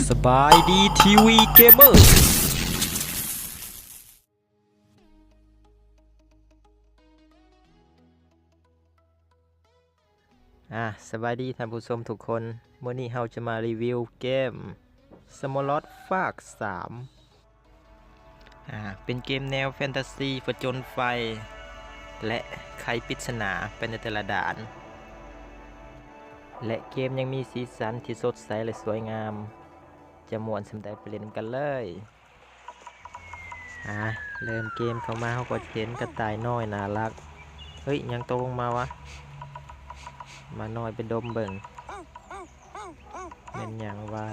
ສະບາຍດີ ທີວີ ເກມເມີ. ອ່າ ສະບາຍດີທ່ານຜູ້ຊົມທຸກຄົນ. ມື້ນີ້ເຮົາຈະມາຣີວິວເກມ Samolot ພາກສາມ. ອ່າ ເປັນເກມແນວແຟນຕາຊີ ຜະຈົນໄຟ ແລະ ໄຂປິດສະໜາໄປໃນແຕ່ລະດ່ານ ແລະ ເກມຍັງມີສີສັນທີ່ສົດໃສ ແລະ ສວຍງາມ. ຈະມ່ວນສ່ຳໃດ ໄປຫຼິ້ນນຳກັນເລີຍ. ອ່າ ເລີ່ມເກມເຂົ້າມາ ເຮົາກໍຈະເຫັນກະຕ່າຍນ້ອຍໜ້າຮັກ. ເຮີ້ຍ ຫຍັງຕົກລົງມາວະ? ໝານ້ອຍໄປດົມເບິ່ງ. ແມ່ນຫຍັງວະ?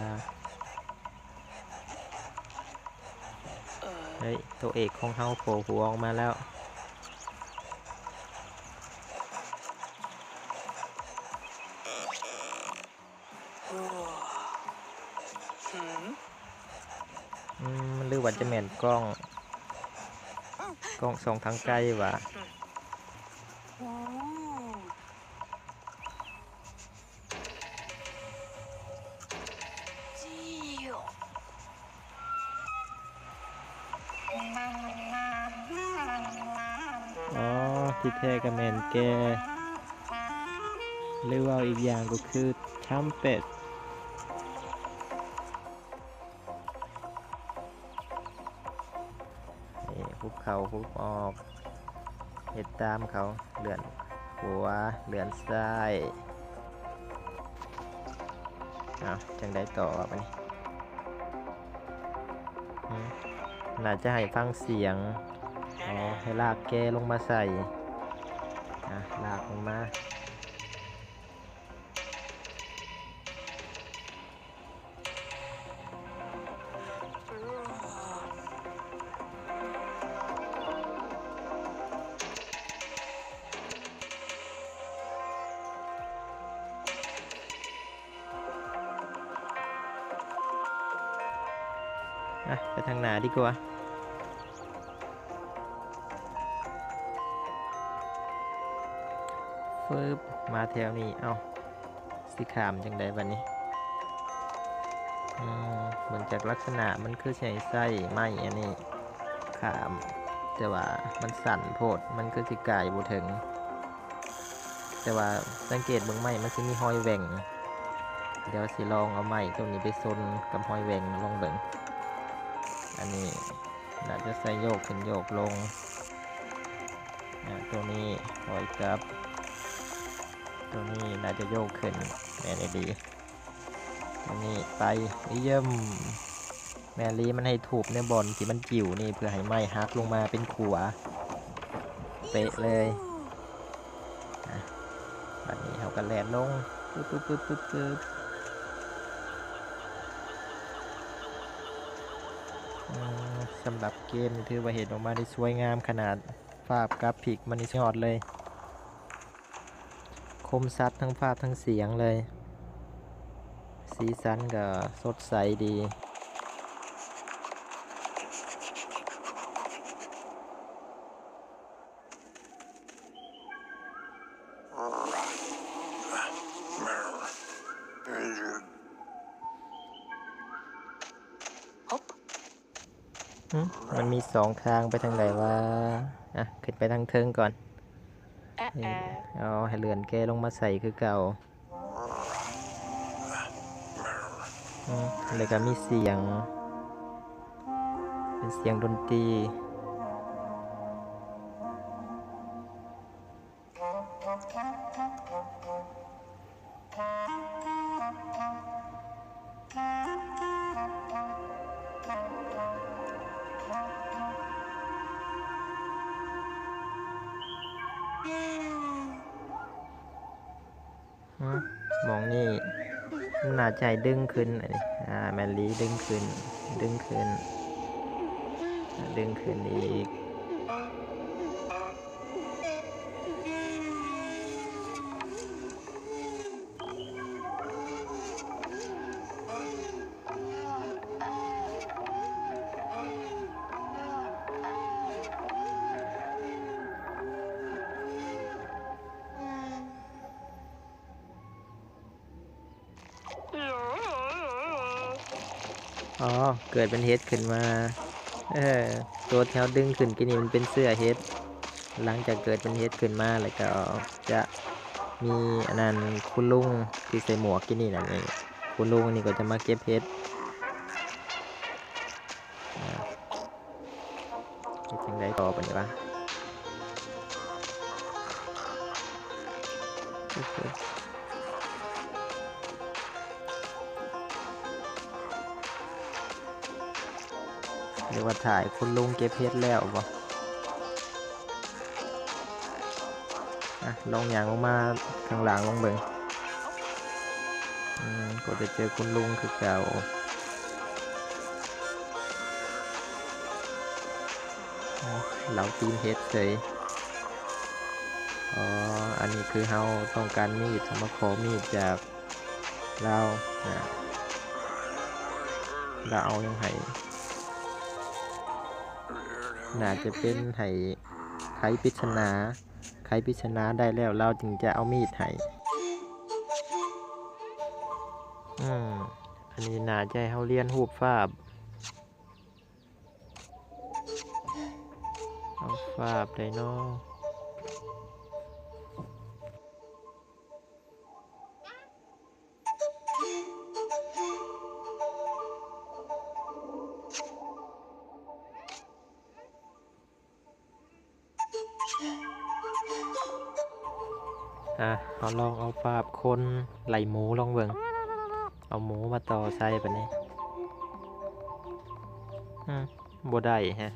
ເຮີ້ຍ ໂຕເອກຂອງເຮົາໂຜ່ຫົວອອກມາແລ້ວ. ອືມ ຫຼືວ່າຈະແມ່ນກ້ອງ ກ້ອງສ່ອງທາງໄກຫວາ? ອໍ ທີ່ແທ້ກໍແມ່ນແກ ຫຼືເວົ້າອີກຢ່າງກໍຄືທຳເປັດ. ນີ້ ຮຸບເຂົ້າ ຮຸບອອກ ເຮັດຕາມເຂົາ ເລື່ອນຂວາ ເລື່ອນຊ້າຍ. ເອົາ ຈັ່ງໃດຕໍ່ວະບາດນີ້? ອືມ ໜ້າຈະໃຫ້ຟັງສຽງ. ອໍ ໃຫ້ລາກແກລົງມາໃສ່. ອ່ະ ລາກລົງມາ. ອ່ະ ໄປທາງໜ້າດີກວ່າ. ຟຶບ ມາແຖວນີ້ ເອົ້າ ຊິຂ້າມຈັ່ງໃດບາດນີ້? ອືມ ເບິ່ງຈາກລັກສະນະມັນຄືຊິໃຫ້ໃຊ້ໄມ້ອັນນີ້ຂ້າມ ແຕ່ວ່າມັນສັ້ນໂພດ ມັນຄືຊິກາຍບໍ່ເຖິງ. ແຕ່ວ່າສັງເກດເບິ່ງໄມ້ມັນຊິມີຮອຍແຫວ່ງ. ດຽວຊິລອງເອົາໄມ້ໂຕນີ້ໄປຊົນກັບຮອຍແຫວ່ງລອງເບິ່ງ. ອັນນີ້ໜ້າຈະໃຊ້ໂຍກຂຶ້ນໂຍກລົງ. ອາ ໂຕນີ້ຖອຍກັບ. ໂຕນີ້ໜ້າຈະໂຍກຂຶ້ນ. ແມ່ນອີ່ຫຼີ. ໂຕນີ້ໄປ. ຢ້ຽມ. ແມ່ນອີ່ຫຼີ ມັນໃຫ້ທຸບໃນບ່ອນທີ່ມັນຈິ້ວນີ້ ເພື່ອໃຫ້ໄມ້ຫັກລົງມາເປັນຂົວ. ເປະເລີຍ. ອ່ະ ບາດນີ້ເຮົາກໍແລ່ນລົງ ປຶບ ປຶບ ປຶບ ປຶບ ປຶບ. ອືມ ສຳລັບເກມນີ້ຖືວ່າເຮັດອອກມາໄດ້ສວຍງາມຂະໜາດ. ພາບກຣາຟິກມັນນີ້ສຸດຍອດເລີຍ. ຄົມຊັດທັງພາບທັງສຽງເລີຍ. ສີສັນກໍສົດໃສດີ. ຫຶ ມັນມີສອງທາງ ໄປທາງໃດວະ? ອ່ະ ຂຶ້ນໄປທາງເທິງກ່ອນ. ເອີ ເອີ ເອີ ເອົາ ໃຫ້ເລື່ອນແກລົງມາໃສ່ຄືເກົ່າ. ອືມ ແລ້ວກໍມີສຽງ ເປັນສຽງດົນຕີ. ຫືມ ໝ່ອງນີ້ໜ້າຈະໃຫ້ດຶງຂຶ້ນ ອັນນີ້ ອ່າ ແມ່ນລີ ດຶງຂຶ້ນ ດຶງຂຶ້ນ ດຶງຂຶ້ນອີກ. ອໍ ເກີດເປັນເຫັດຂຶ້ນມາ. ເອີ ຕົວທີ່ເຮົາດຶງຂຶ້ນກີ້ນີ້ມັນເປັນເຊື້ອເຫັດ. ຫຼັງຈາກເກີດເປັນເຫັດຂຶ້ນມາແລ້ວກໍຈະມີອັນນັ້ນ ຄຸນລຸງທີ່ໃສ່ໝວກກີ້ນີ້ນະ ນີ້ ຄຸນລຸງນີ້ກໍຈະມາເກັບເຫັດ. ອາ ເຮັດຈັ່ງໃດຕໍ່ບາດນີ້ວະ? ຫຼືວ່າຖ້າໃຫ້ຄຸນລຸງເກັບເຫັດແລ້ວບໍ? ອະ ລອງຍ່າງລົງມາຂ້າງລ່າງລອງເບິ່ງ. ອືມ ກໍຈະເຈີຄຸນລຸງຄືເກົ່າ. ອາ ເລົາຕີນເຫັດເສີຍ. ອໍ ອັນນີ້ຄືເຮົາຕ້ອງການມີດ ເຮົາມາຂໍມີດຈາກລາວ ອາ ລາວເອົາຫຍັງໃຫ້? ໜ້າຈະເປັນໃຫ້ໄຂປິດສະໜາ. ໄຂປິດສະໜາໄດ້ແລ້ວ ລາວຈຶ່ງຈະເອົາມີດໃຫ້. ອືມ ອັນນີ້ໜ້າຈະໃຫ້ເຮົາລຽນຮູບຟາບ. ເອົາຟາບໃດນໍ? ອາ ເຮົາລອງເອົາຟາບຄົນໄລ່ໝູລອງເບິ່ງ. ເອົາໝູມາຕໍ່ໃສ່ບາດນີ້. ອືມ ບໍ່ໄດ້ແຮະ.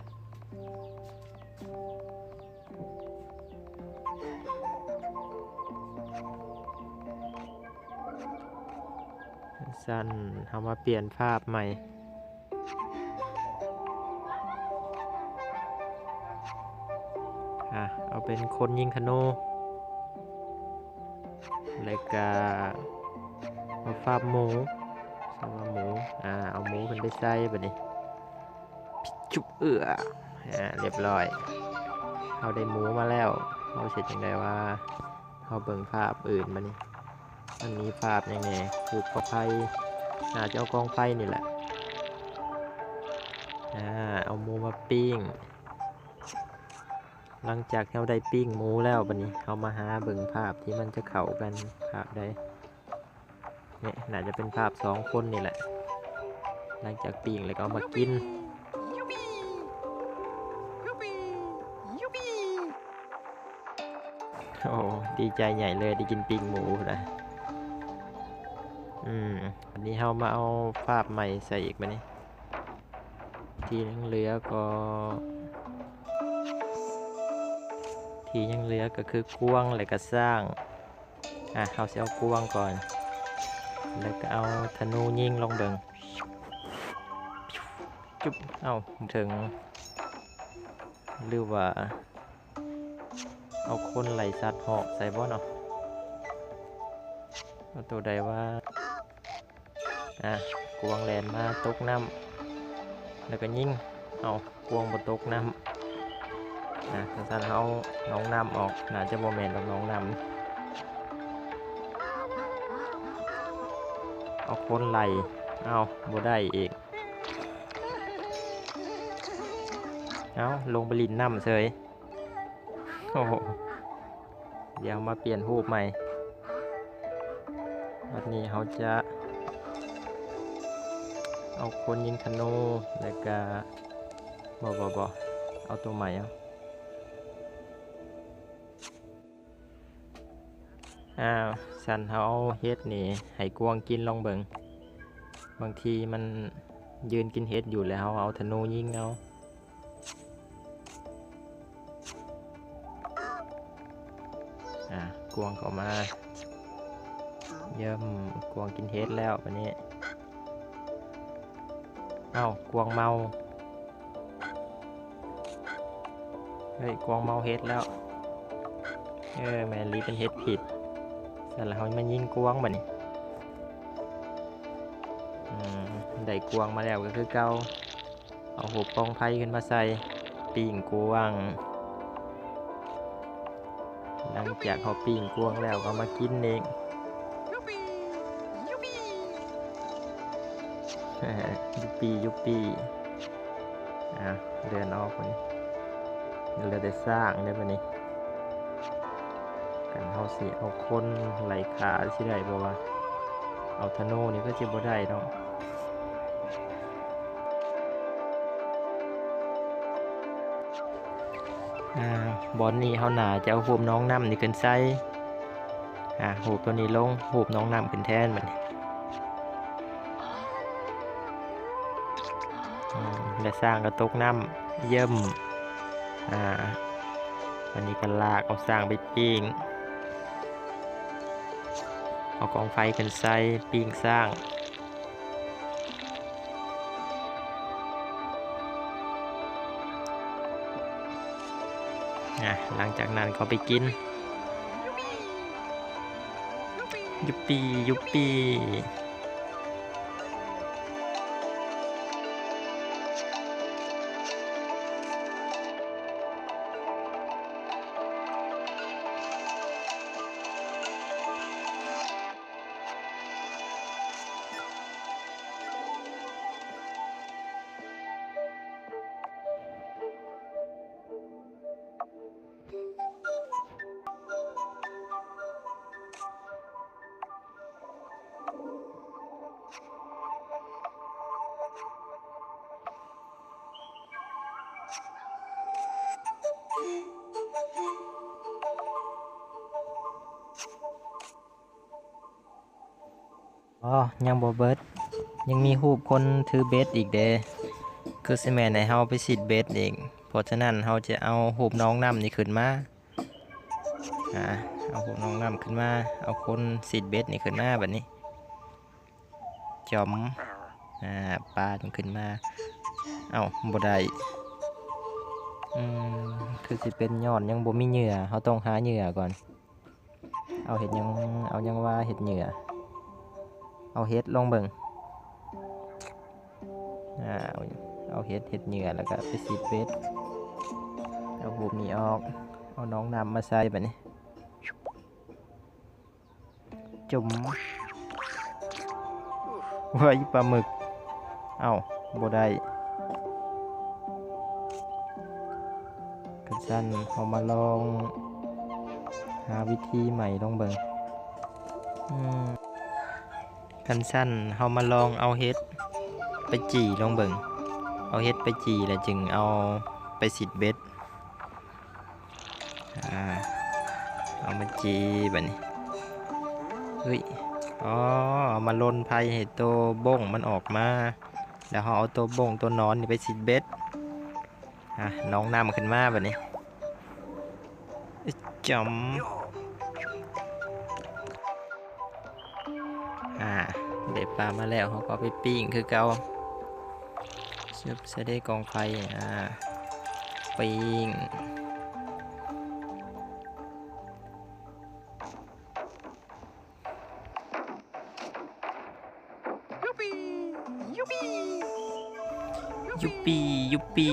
ຊັ້ນເຮົາມາປ່ຽນພາບໃໝ່. ອາ ເອົາເປັນຄົນຍິງທະນູ ແລ້ວກະເອົາຟາບໝູ ໃສ່ວ່າໝູ ອາ ເອົາໝູຂຶ້ນໄປໃສ່ບາດນີ້. ຈຸບ ເອື້ອ ອາ ລຽບຮ້ອຍ ເຮົາໄດ້ໝູມາແລ້ວ. ເຮົາຊິເຮັດຈັ່ງໃດວະ? ເຮົາເບິ່ງພາບອື່ນບາດນີ້ ມັນມີພາບຫຍັງແດ່? ຄືກອງໄຟ ໜ້າຈະເອົາກອງໄຟນີ້ແຫຼະ. ອາ ເອົາໝູມາປີ້ງ. ຫຼັງຈາກເຮົາໄດ້ປີ້ງໝູແລ້ວ ບາດນີ້ເຮົາມາຫາເບິ່ງພາບທີ່ມັນຈະເຂົ້າກັນ ພາບໃດ? ນີ້ໜ້າຈະເປັນພາບສອງຄົນນີ້ແຫຼະ. ຫຼັງຈາກປີ້ງແລ້ວກໍເອົາມາກິນ. ໂອ້ ດີໃຈໃຫຍ່ເລີຍ ໄດ້ກິນປີ້ງໝູນະ. ອືມ ບາດນີ້ເຮົາມາເອົາພາບໃໝ່ໃສ່ອີກບາດນີ້. ທີ່ຍັງເຫຼືອກໍ ທີ່ຍັງເຫຼືອກໍຄືກວາງ ແລະກະຊ້າງ. ອາ ເຮົາຊິເອົາກວາງກ່ອນ ແລ້ວກໍເອົາທະນູຍິງລອງເບິ່ງ. ຈຸບ ເອົ້າ ເຖິງ ຫຼືວ່າເອົາຄົນໄລ່ສັດຫອກໃສ່ບໍ່ເນາະ? ເອົາໂຕໃດວະ? ອາ ກວາງແລ່ນມາຕົກນ້ຳ ແລ້ວກໍຍິງ. ເອົ້າ ກວາງບໍ່ຕົກນ້ຳ. ອາ ຊັ້ນເຮົາໜອງນ້ຳອອກ ໜ້າຈະບໍ່ແມ່ນດອກໜອງນ້ຳ. ເອົາຄົນໄລ່ ເອົ້າ ບໍ່ໄດ້ອີກ. ເອົ້າ ລົງໄປຫຼິ້ນນ້ຳເສີຍ. ໂອ້ໂຫ ດຽວເຮົາມາປ່ຽນຮູບໃໝ່. ບັດນີ້ເຮົາຈະເອົາຄົນຍິງທະນູ ແລ້ວກະ ບໍ່ ບໍ່ ບໍ່ ເອົາໂຕໃໝ່ເອົາ. ອ້າວ ຊັ້ນເຮົາເອົາເຫັດນີ້ໃຫ້ກວາງກິນລອງເບິ່ງ. ບາງທີມັນຢືນກິນເຫັດຢູ່ ແລ້ວເຮົາເອົາທະນູຍິງເອົາ. ອາ ກວາງເຂົ້າມາ. ເຢີ້ມ ກວາງກິນເຫັດແລ້ວບາດນີ້. ເອົ້າ ກວາງເມົາ. ເຮີ້ຍ ກວາງເມົາເຫັດແລ້ວ. ເອີ ແມ່ນອີ່ຫຼີ ເປັນເຫັດພິດ. ຊັ້ນລະເຮົາມາຍິງກວາງບາດນີ້. ອືມ ໄດ້ກວາງມາແລ້ວກໍຄືເກົ່າ. ເອົາຮູບກອງໄຟຂຶ້ນມາໃສ່ ປີ້ງກວາງ. ຫຼັງຈາກເຮົາປີ້ງກວາງແລ້ວ ກໍມາກິນເອງ. ຢູປີ້ ຢູປີ້ ອ່າ ເລື່ອນອອກບັດນີ້ ເຫຼືອແຕ່ຊ້າງແລ້ວບັດນີ້. ຄັນເຮົາຊິເອົາຄົນໄລ່ຂ້າຊິໄດ້ບໍ່ວະ? ເອົາທະນູນີ້ຄືຊິບໍ່ໄດ້ເນາະ. ອ່າ ບ່ອນນີ້ເຮົາໜ້າຈະເອົາຮູບໜອງນ້ຳນີ້ຂຶ້ນໃສ່ ອ່າ ຮູບໂຕນີ້ລົງ ຮູບໜອງນ້ຳຂຶ້ນແທນບັດນີ້. ອືມ ແລະຊ້າງກໍຕົກນ້ຳເຢີ້ມ ອ່າ ບັດນີ້ກໍລາກເອົາຊ້າງໄປປີ້ງ ເອົາກອງໄຟຂຶ້ນໃສ່ ປີ້ງຊ້າງ. ອ່ະ ຫຼັງຈາກນັ້ນກໍໄປກິນ. ຢູປີ້ ຢູປີ້. ອໍ ຍັງບໍ່ເບິດ ຍັງມີຮູບຄົນຖືເບັດອີກເດ້ ຄືຊິແມ່ນໃຫ້ເຮົາໄປຊິດເບັດອີກ. ເພາະສະນັ້ນເຮົາຈະເອົາຮູບໜອງນ້ຳນີ້ຂຶ້ນມາ ອ່າ ເອົາຮູບໜອງນ້ຳຂຶ້ນມາ ເອົາຄົນຊິດເບັດນີ້ຂຶ້ນມາບັດນີ້ ຈອມ ອ່າ ປາຈຶ່ງຂຶ້ນມາ. ເອົ້າ ບໍ່ໄດ້ ອືມ ຄືຊິເປັນຍ້ອນຍັງບໍ່ມີເຫຍື່ອ ເຮົາຕ້ອງຫາເຫຍື່ອກ່ອນ. ເອົາເຫັດຫຍັງ ເອົາຫຍັງວ່າເຫັດເຫຍື່ອ ເອົາເຫັດລອງເບິ່ງ ອ່າ ເອົາ ເອົາເຫັດ ເຫັດເຫຍື່ອ ແລ້ວກໍໄປຊິດເບັດ ເອົາຮູບນີ້ອອກ ເອົາໜອງນ້ຳມາໃສ່ບັດນີ້ ຈຸ່ມ ເວີຍ ປາໝຶກ ເອົ້າ ບໍ່ໄດ້. ຄັນຊັ້ນເຮົາມາລອງຫາວິທີໃໝ່ລອງເບິ່ງ ອືມ ຄັນຊັ້ນເຮົາມາລອງເອົາເຫັດໄປຈີ່ລອງເບິ່ງ ເອົາເຫັດໄປຈີ່ແລ້ວຈຶ່ງເອົາໄປຊິດເບັດ. ອ່າ ເອົາມາຈີ່ບັດນີ້ ເຮີ້ຍ ອໍ ເອົາມາລົນໄຟໃຫ້ໂຕບົ້ງມັນອອກມາ ແລ້ວເຮົາເອົາໂຕບົ້ງໂຕໜອນນີ້ໄປຊິດເບັດ ອ່າ ໜອງນ້ຳຂຶ້ນມາບັດນີ້ ອຶ ຈຳ ອ່າ ໄດ້ປາມາແລ້ວ ເຮົາກໍເອົາໄປປີ້ງຄືເກົ່າ ຊຶບ ໃສ່ໃນກອງໄຟ ອ່າ ປີ້ງ. ຢູປີ້ ຢູປີ້ ຢູປີ້ ຢູປີ້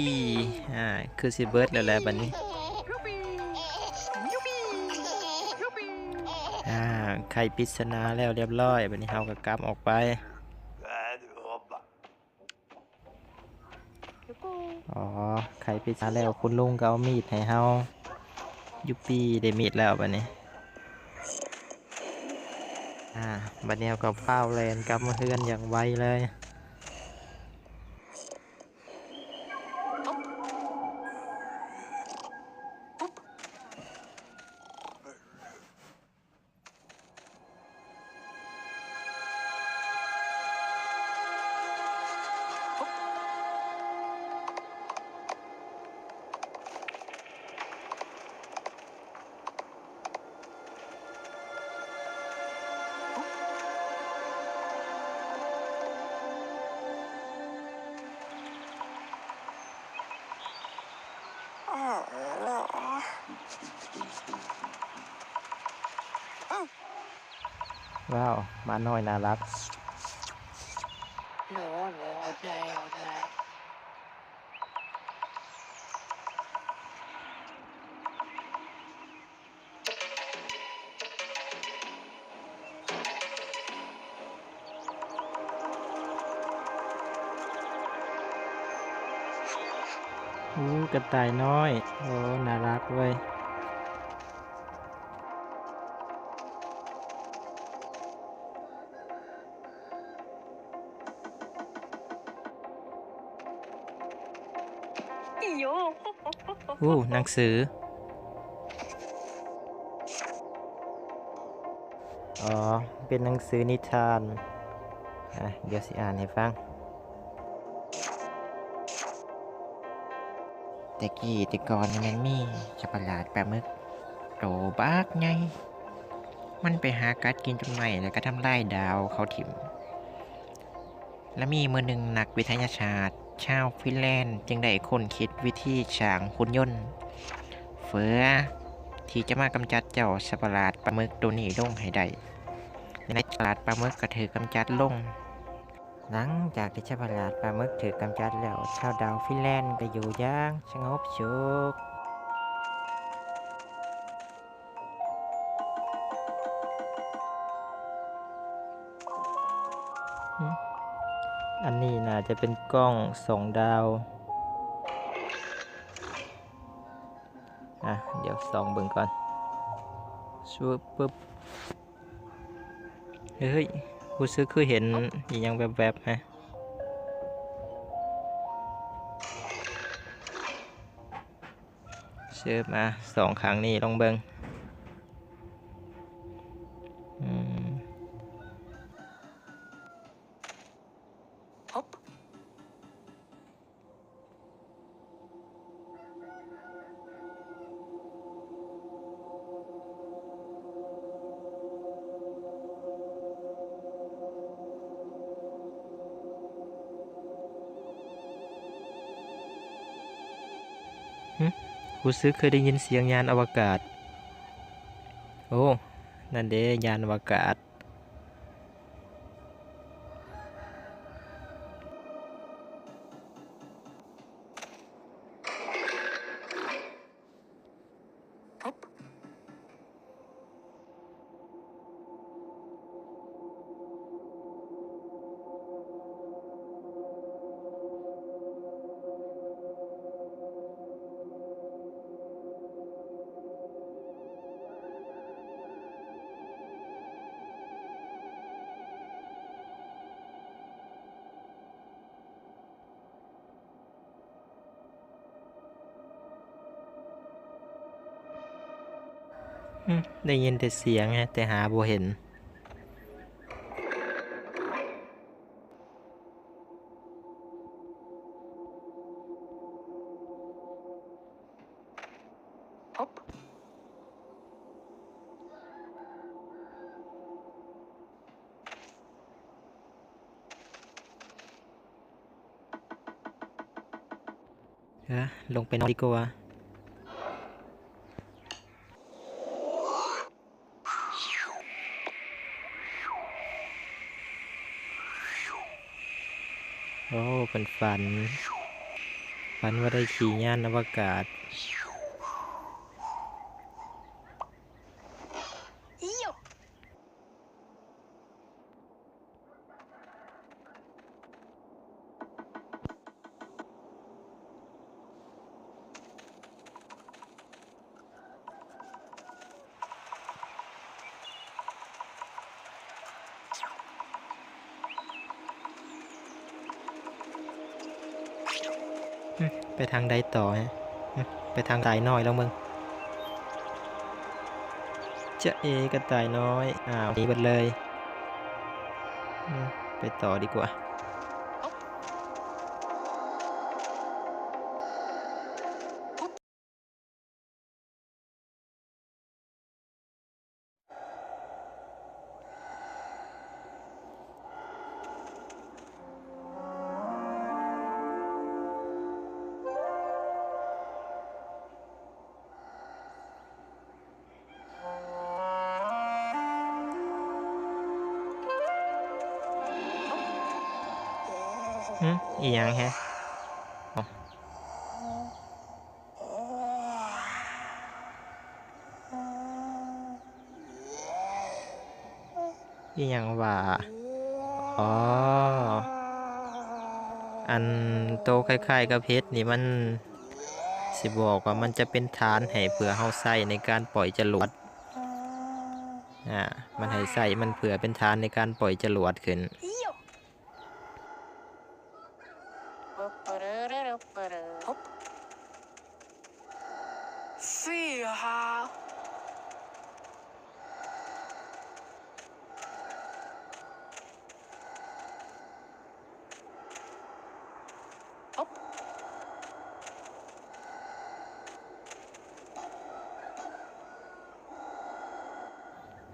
ອ່າ ຄືຊິເບິດແລ້ວແຫຼະບັດນີ້ ຢູປີ້ ຢູປີ້ ອ່າ ໄຂປິດສະໜາແລ້ວລຽບຮ້ອຍ ບັດນີ້ເຮົາກໍກັບອອກໄປ. ອໍ ໄຂປິດສະໜາແລ້ວ ຄຸນລຸງກໍເອົາມີດໃຫ້ເຮົາ ຢູປີ້ ໄດ້ມີດແລ້ວບັດນີ້ ອ່າ ບັດນີ້ເຮົາກໍຟ້າວແລ່ນກັບມາເຮືອນຢ່າງໄວເລີຍ. ວ້າວ ໝານ້ອຍໜ້າຮັກ. ໂອ້ ກະຕ່າຍນ້ອຍ ໂອ້ ໜ້າລັກເວີຍ. ໂອ້ ໜັງສື. ອໍ ເປັນໜັງສືນິທານ. ອ່ະ ດຽວຊິອ່ານໃຫ້ຟັງ. ແຕ່ກີ້ແຕ່ກ່ອນນີ້ແມ່ນມີສັດປະຫຼາດປາໝຶກໂຕບັກໃຫຍ່ ມັນໄປຫາກັດກິນຕົ້ນໄມ້ ແລ້ວກໍທຳລາຍດາວເຂົາຖິ້ມ. ແລະ ມີມື້ໜຶ່ງນັກວິທະຍາສາດຊາວຟິນແລນຈຶ່ງໄດ້ຄົ້ນຄິດວິທີສ້າງຫຸ່ນຍົນເຝືອ ທີ່ຈະມາກຳຈັດເຈົ້າສັດປະຫຼາດປາໝຶກໂຕນີ້ລົງໃຫ້ໄດ້. ໃນນັ້ນສັດປະຫຼາດປາໝຶກກໍຖືກກຳຈັດລົງ. ຫຼັງຈາກທີ່ສັດປະຫຼາດປາໝຶກຖືກກຳຈັດແລ້ວ, ຊາວດາວຟິນແລນກໍຢູ່ຢ່າງສະຫງົບສຸກ. ອືມ ອັນນີ້ໜ້າຈະເປັນກ້ອງສ່ອງດາວ. ອ່ະ ດຽວສ່ອງເບິ່ງກ່ອນ. ຊຶບ ປຶບ. ເຮີ້ຍ ຮູ້ສຶກຄືເຫັນອີ່ຫຍັງແວບໆ ຮະ. ຊຶບ ມາ ສອງຂ້າງນີ້ລອງເບິ່ງ. ອືມ. ຫຶ ຮູ້ສຶກເຄີຍໄດ້ຍິນສຽງຍານອະວະກາດ. ໂອ້ ນັ້ນເດ້ ຍານອະວະກາດ. ໄດ້ຍິນແຕ່ສຽງ ແຕ່ຫາບໍ່ເຫັນ. ເອີ ລົງໄປນອນດີກວ່າ. ໂອ້ ເພິ່ນຝັນ ຝັນວ່າໄດ້ຂີ່ຍານອະວະກາດ. ໄປທາງໃດຕໍ່? ໄປທາງກະຕ່າຍນ້ອຍລອງເບິ່ງ. ຈະເອ ກະຕ່າຍນ້ອຍ ອ້າວ ໜີເບິດເລີຍ. ໄປຕໍ່ດີກວ່າ. ຫຶ ອີ່ຫຍັງແຮະ? ອໍ ອີ່ຫຍັງຫວາ? ອໍ ອັນໂຕຄ້າຍໆກັບເຫັດນີ້ ມັນ ບອກວ່າມັນຈະເປັນຖານໃຫ້ເພື່ອເຮົາໃຊ້ໃນການປ່ອຍຈະຫຼວດ. ອາ ມັນໃຫ້ໃຊ້ມັນເພື່ອເປັນຖານໃນການປ່ອຍຈະຫຼວດຂຶ້ນ.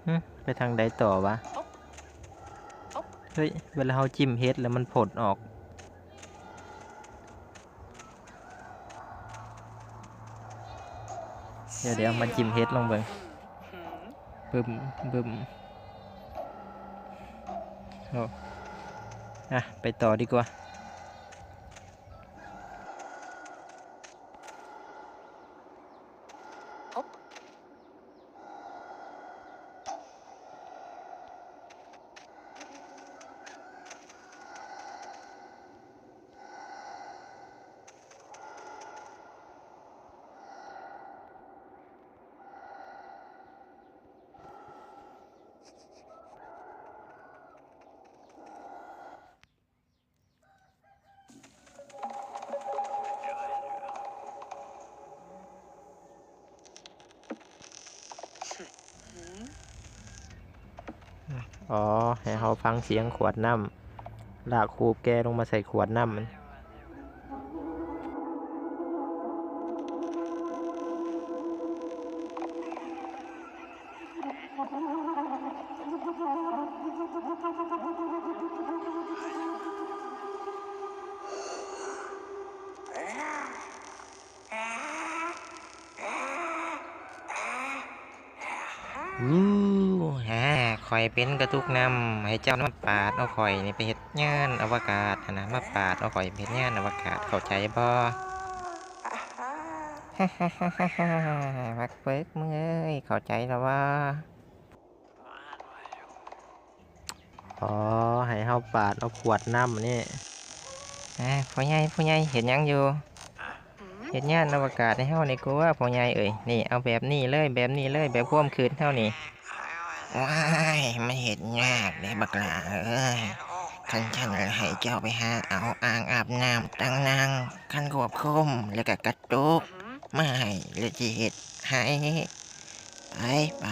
ຫຶ ໄປທາງໃດຕໍ່ວະ? ເຮີ້ຍ ເວລາເຮົາຈິ້ມເຫັດແລ້ວມັນພົດອອກ. ດຽວໆ ມາຈິ້ມເຫັດລອງເບິ່ງ. ບຶມ ບຶມ. ໂອ້ ອະ ໄປຕໍ່ດີກວ່າ. ອໍ ໃຫ້ເຮົາຟັງສຽງຂວດນ້ຳ ລາກຮູບແກລົງມາໃສ່ຂວດນ້ຳ. ວູ ຫາ ຂ້ອຍເປັນກະຕຸກນ້ຳ ໃຫ້ເຈົ້າມາປາດເອົາຂ້ອຍນີ້ໄປເຮັດຍານອະວະກາດຫັ້ນນະ ມາປາດເອົາຂ້ອຍໄປເຮັດຍານອະວະກາດ ເຂົ້າໃຈບໍ່? ບັກເປິກ ມຶງເອີຍ ເຂົ້າໃຈແລ້ວບໍ່? ອໍ ໃຫ້ເຮົາປາດເອົາຂວດນ້ຳນີ້. ອາ ພໍ່ໃຫຍ່ ພໍ່ໃຫຍ່ ເຮັດຫຍັງຢູ່? ເຮັດຍານອະວະກາດໃຫ້ເຮົານີ້ກວ່າ ພໍ່ໃຫຍ່ເອີຍ. ນີ້ ເອົາແບບນີ້ເລີຍ ແບບນີ້ເລີຍ ແບບຄວາມຄິດເຮົານີ້. ວ້າຍ ມັນເຮັດຍາກເດ້ບັກຫຼ້າເອີຍ. ຄັນຊັ້ນກໍໃຫ້ເຈົ້າໄປຫາເອົາອ່າງອາບນ້ຳ, ຕັ່ງນາງ, ຄັນຄວບຄຸມ ແລ້ວກໍກະຕຸກມາໃຫ້ ແລ້ວຊິເຮັດໃຫ້. ໄປ ໄປ.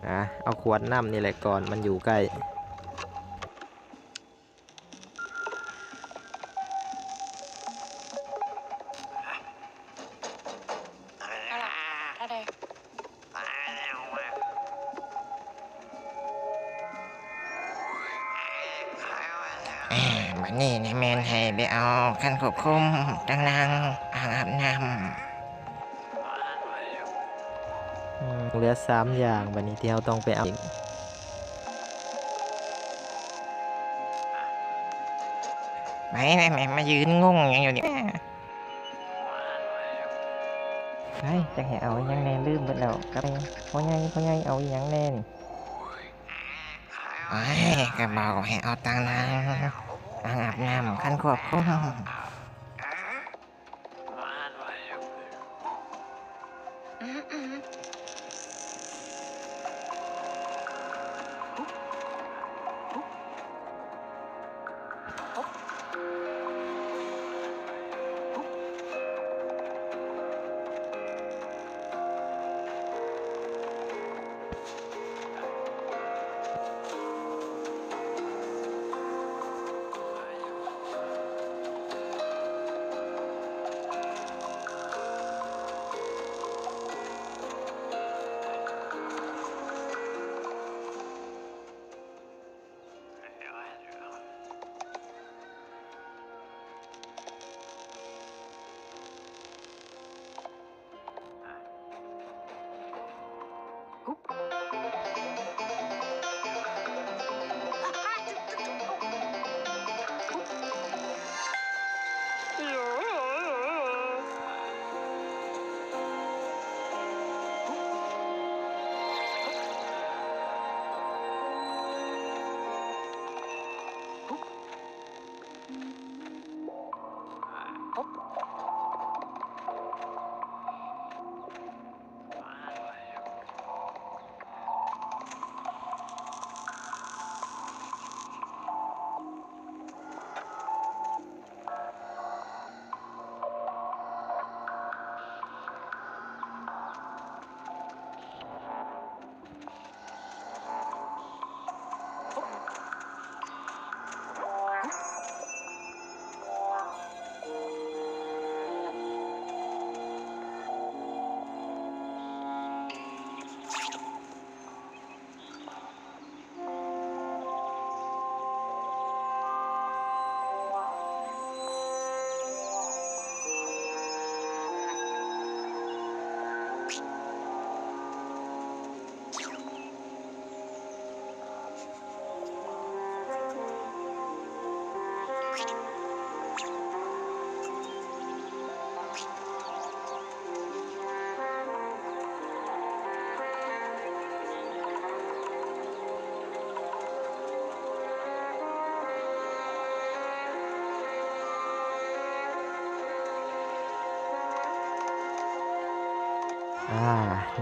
ອາ ເອົາຂວດນ້ຳນີ້ແຫຼະກ່ອນ ມັນຢູ່ໃກ້. ອາ ບັດນີ້ນະແມ່ນໃຫ້ໄປເອົາຄັນຄວບຄຸມ, ຕັ່ງນາງ, ອ່າງອາບນ້ຳ. ອືມ ເຫຼືອສາມຢ່າງບັດນີ້ທີ່ເຮົາຕ້ອງໄປເອົາອີກ. ໄປແມ່ ມາຢືນງົງຫຍັງຢູ່ນີ້? ໄປ ຈັກໃຫ້ເອົາອີ່ຫຍັງແດ່ ລືມເບິດແລ້ວ. ກັບພໍ່ໃຫຍ່ ພໍ່ໃຫຍ່ເອົາອີ່ຫຍັງແດ່ນີ້? ໂອ້ຍ ກໍບອກໃຫ້ເອົາຕັ່ງນາງ, ອ່າງອາບນ້ຳ, ຄັນຄວບຄຸມ.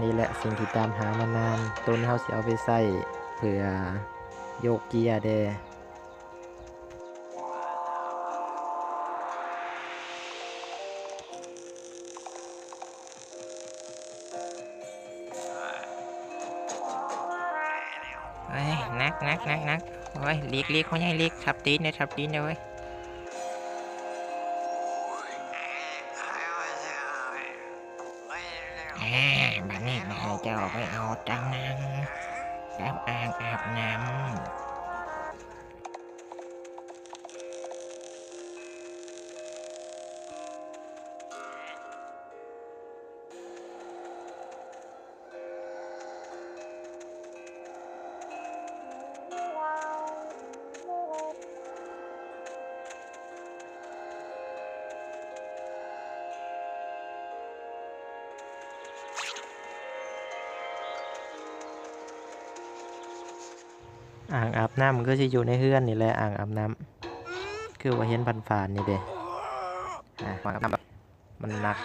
ນີ້ແຫຼະສິ່ງທີ່ຕາມຫາມານານ, ໂຕນີ້ເຮົາຊິເອົາໄປໃຊ້ເພື່ອໂຍກເກຍເດ້. ເອີຍ ໜັກ ໜັກ ໜັກ ໜັກ. ໂອ້ຍ ຫຼີກ ຫຼີກ ພໍ່ໃຫຍ່ ຫຼີກ ທັບຕີນເດ້ ທັບຕີນເດ້ເວີຍ. ອາ ບາດນີ້ແມ່ເຈົ້າໄປເອົາຕັ່ງໜັງກັບອ່າງອາບນ້ຳ. ອ່າງອາບນ້ຳຄືຊິຢູ່ໃນເຮືອນນີ້ແຫຼະ ອ່າງອາບນ້ຳ ຄືວ່າເຫັນຜ່ານໆນີ້ເດ້. ອ່າ ອ່າງອາບນ້ຳ ມັນໜັກ.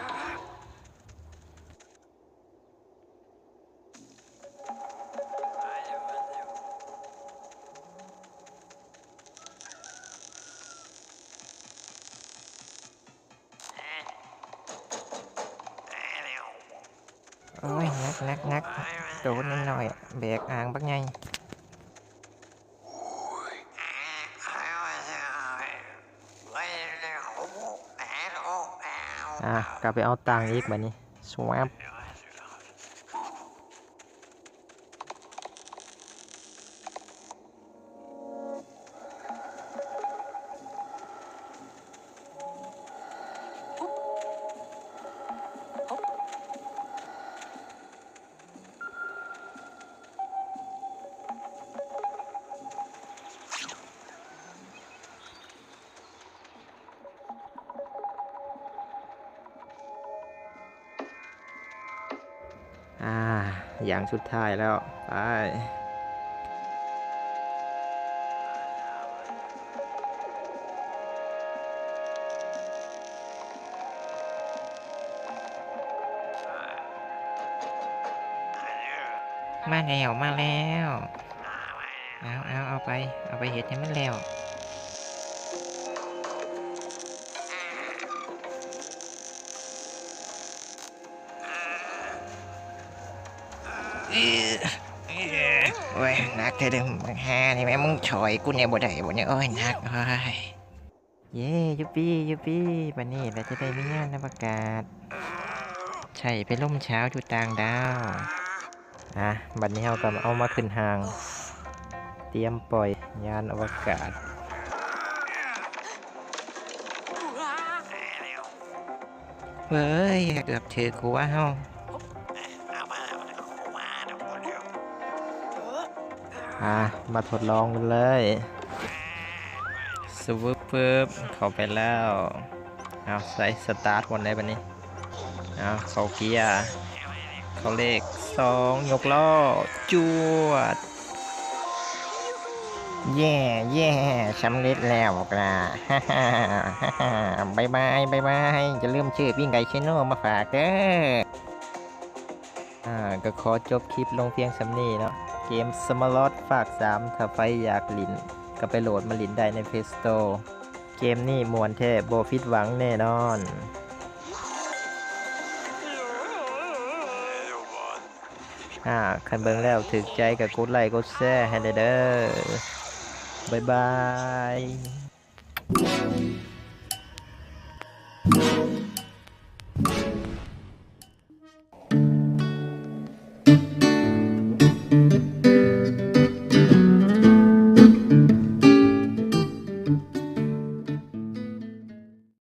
ໂອ້ຍ ໜັກ ໜັກ ໜັກ ໂຕນ້ອຍໆ ແບກອ່າງບັກໃຫຍ່. ອ່າ ກະໄປເອົາຕັງອີກບາດນີ້ ສະວັບ. ອ່າ ຢ່າງສຸດທ້າຍແລ້ວ ໄປ. ມາແລ້ວ ມາແລ້ວ. ເອົາ ເອົາ ເອົາໄປ ເອົາໄປເຮັດໃຫ້ມັນແລ້ວ. ໂອ້ຍ ໜັກແທ້ເດີ້ ບັກຫ່ານີ້ແມ່ ມຶງຊ່ອຍກູແດ່ບໍ່ໄດ້ບໍ່ນີ້? ໂອ້ຍ ໜັກ ໂອ້ຍ. ເຢ້ ຢູປີ້ ຢູປີ້ ບາດນີ້ລະຈະໄດ້ມີຍານອະວະກາດ ໃຊ້ໄປລົມສາວຢູ່ຕ່າງດາວ. ອ່ະ ບາດນີ້ເຮົາກໍເອົາມາຂຶ້ນຮ່າງ ຕຽມປ່ອຍຍານອະວະກາດ. ເວີຍ ເກືອບຖືກຫົວເຮົາ. ອ່າ ມາທົດລອງກັນເລີຍ ສະວຶບ ເຂົ້າໄປແລ້ວ. ເອົາ ໃສ່ສະຕາດບ່ອນໃດບາດນີ້? ເອົາ ເຂົ້າເກຍ ເຂົ້າເລກສອງ ຍົກລໍ້ ຈວດ. ເຢ້ ເຢ້ ສຳເລັດແລ້ວບັກຫຼ້າ. ບາຍບາຍ ບາຍບາຍ. ຢ່າລືມຊື້ປີ້ງໄກ່ເຊໂນມາຝາກເດີ້. ອ່າ ກໍຂໍຈົບຄລິບລົງພຽງສ່ຳນີ້ເນາະ. ເກມ Smalot ພາກສາມ ຖ້າໃຜຢາກຫຼິ້ນ ກໍໄປໂຫຼດມາຫຼິ້ນໄດ້ໃນ Play Store. ເກມນີ້ມ່ວນແທ້ ບໍ່ຜິດຫວັງແນ່ນອນ. ອ່າ ຄັນເບິ່ງແລ້ວຖືກໃຈກໍກົດໄລ້ກົດແຊໃຫ້ແດ່ເດີ້. ບາຍບາຍ.